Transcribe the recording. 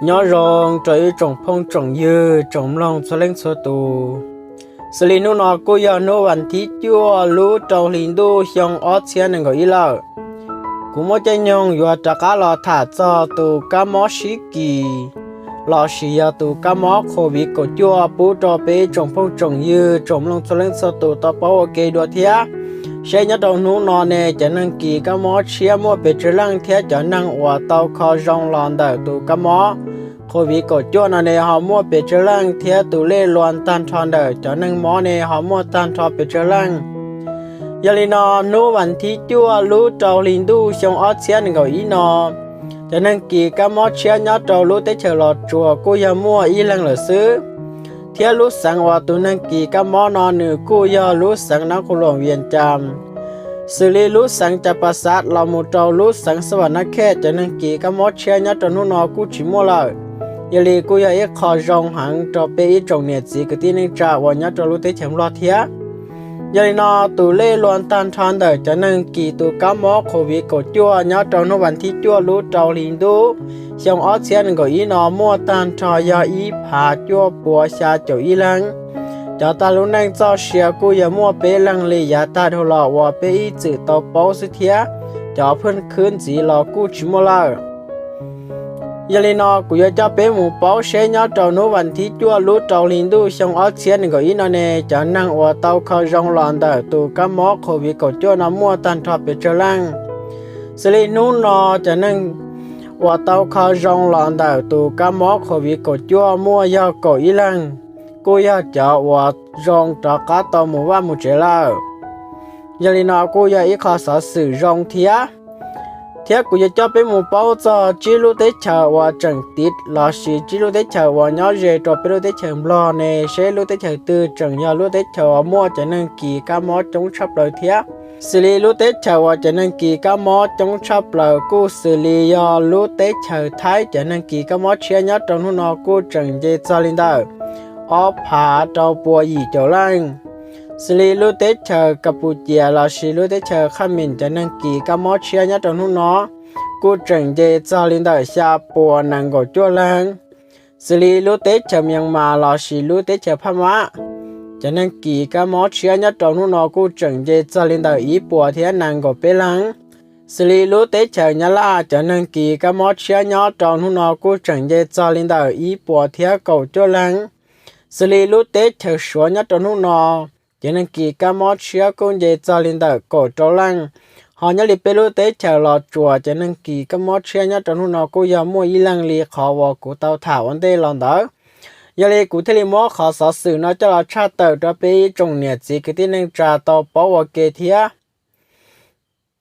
Nyob zoo rau ib tsoom phooj tsoom ywg tsoom mloog txhua leej txhua tus. Xws li hnub no kuj yog hnub vas thib cuaj lub rau hli ntuj xyoo ob txhiab nees nkaum ib lawm. Kuv muaj caij nyoog yuav rov qab los tham txog tus kab mob sib kis lossis yog tus kab mob COVID kaum cuaj pub rau peb ib tsoom phooj tsoom ywg tsoom mloog txhua leej txhua tus tau paub ua ke dua thiab. Saib nyob rau hnub no ne cov neeg kis kab mob tshiab muaj pes tsawg leej thiab cov neeg uas tau kho zoo los ntawm tus kab mob COVID kaum cuaj no ne ho muaj pes tsawg leej thiab tus lej luas tag nrho ntawm cov neeg mob ne ho muaj tag nrho pes tsawg leej. Yog li no, hnub vas thib cuaj lub rau hli ntuj xyoo ob txhiab nees nkaum ib no, cov neeg kis kab mob tshiab nyob rau lub teb chaws Los Tsuas kuj yog muaj ib leeg lawm xwb. Thiab lub xeev uas tus neeg kis kab mob no nws kuj yog lub xeev Nab Qus Luam Vias Cas. Xws li lub xeev Cas Pas Xav los mus rau lub xeev Xas Vas Nab Khej cov neeg kis kab mob tshiab nyob rau hnub no kuj tsis muaj lawm. Yog li kuj yog ib qho zoo heev rau peb ib tsoom niam txiv kwv tij neej tsa uas nyob rau lub teb chaws Nplog thiab. Yog li no, tus lej luas tag nrho ntawm cov neeg kis tus kab mob COVID kaum cuaj nyob rau hnub vas thib cuaj lub rau hli ntuj xyoo ob txhiab nees nkaum ib no muaj tag nrho yog ib phav cuaj puas xya caum ib leeg. Cov tag lub neej txoj sia kuj yog muaj peb leeg li yav tag dhau los uas peb ib txwm tau paub xwb thiab. Cov phwj khwb ntxiv los kuj tsis muaj lawm. Yog li no, kuv yuav coj peb mus paub seb nyob rau hnub vas thib cuaj lub rau hli ntuj xyoo ob txhiab nees nkaum ib no ne, cov neeg uas tau kho zoo los ntawm tus kab mob COVID kaum cuaj no muaj tag nrho pes tsawg leej. Xws li hnub no, cov neeg uas tau kho zoo los ntawm tus kab mob COVID kaum cuaj muaj yog kaum ib leeg, kuj yog cov uas zoo rov qab tau mus vaj mus tsev lawm. Yog li no kuj yog ib qho xov xwm zoo thiab. Thiab kuv yuav coj peb mus paub txog tsib lub teb chaws uas tseem tiv lossis tsib lub teb chaws uas nyob ze rau peb lub teb chaws Nplog ne, seb lub teb chaws twg tseem yog lub teb chaws uas muaj cov neeg kis kab mob coob tshaj plaws thiab. Xws li lub teb chaws uas cov neeg kis kab mob coob tshaj plaws kuj xws li yog lub teb chaws Thaib, cov neeg kis kab mob tshiab nyob rau hnub no kuj tseem nce txog li ntawm ob phav rau pua yim caum leej. Xws li lub teb chaws Kas Pus Cias lossis lub teb chaws Khaj Mim, cov neeg kis kab mob tshiab nyob rau hnub no kuj tseem nce txog li ntawm xya puas nees nkaum cuaj leeg. Xws li lub teb chaws Mias Mas lossis lub teb chaws Phaj Mab, cov neeg kis kab mob tshiab nyob rau hnub no kuj tseem nce txog li ntawm ib puas thiab nees nkaum peb leeg. Xws li lub teb chaws Nyab Laj, cov neeg kis kab mob tshiab nyob rau hnub no kuj tseem nce txog li ntawm ib puas thiab kaum cuaj leeg. Xws li lub teb chaws Suav nyob rau hnub no, cov neeg kis kab mob tshiab kuj nce txog li ntawm kaum rau leej. Ho nyob li peb lub teb chaws Los Tsuas, cov neeg kis kab mob tshiab nyob rau hnub no kuj yog muaj ib leeg li qhov uas kuv tau tham ua ntej los ntawd. Yog li kuv thiaj li muab qhov xov xwm no coj los tshaj tawm rau peb ib tsoom niam txiv kwv tij neej tsa tau paub ua ke thiab.